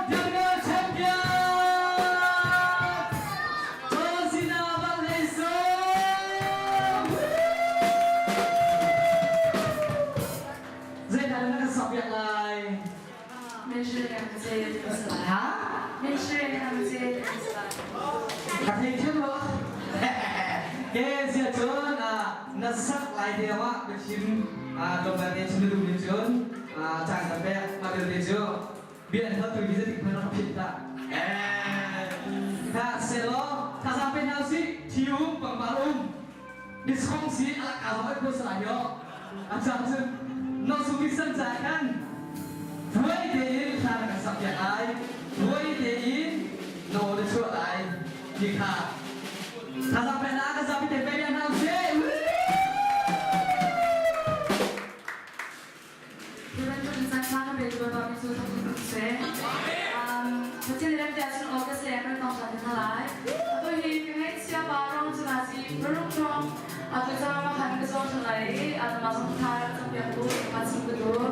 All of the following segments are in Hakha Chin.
Jungle Champion John Cena Van Hlei Sung! Zeidah na kan sak piak lai? Ha? Ka thei thiam lo. Ke sia cun na sak lai te ah ka chim tlawmpal te chim na duh ning cun caan ka pek mah belte cu bia an hal tu hi zeitik hmanh rak phit hlah. Tha selaw thazaang pe hna usih thi um pangpar um discount si a ka zong ai phu sa yo a cang cun no su ki san ca khan vuai tein thla na kan sak piak ai vuai tein no na chuah lai ti kha thazaang pe na ka zapi te pe ya hna usih. Hi bantuk in caan ṭha kan pe tu Bawipa cu thangṭhat ko seh. Pathian ram te ahcun August le kan tong ṭhan te hna lai. Atu hi ka ngaihchia pa rong cu na si paruk rong atu caan ma khan ka zaw ṭhan lai i mah zong tha rak cam piak u ma chim ka duh.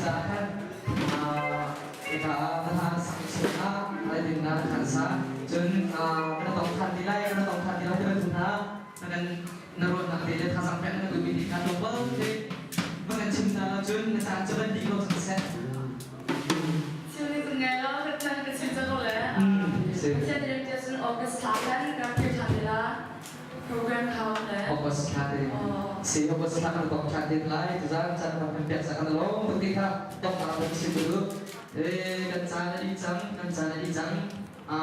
caah khan hika ah na hla na sak chungah na khan sa cun na tong than ti lai na tong than ti lai ti bantuk hna na kan na ruahnak te le thazaang pek na duhmi ti kha tlawmpal te va kan chim ta lo cun na caan cu van dih ko cang seh. Thil nih kan ngei lo, kan ka chim cang ko le. Pathian nih tia cun August thla khan kan phir than te la. Program kha le. August thla te. Si August thla kan tong than te lai. Tuzaan caan kan pek sa kan lo. Ti kha tong ta kan chim tu. Eh kan caan a dih cang, kan caan a dih cang.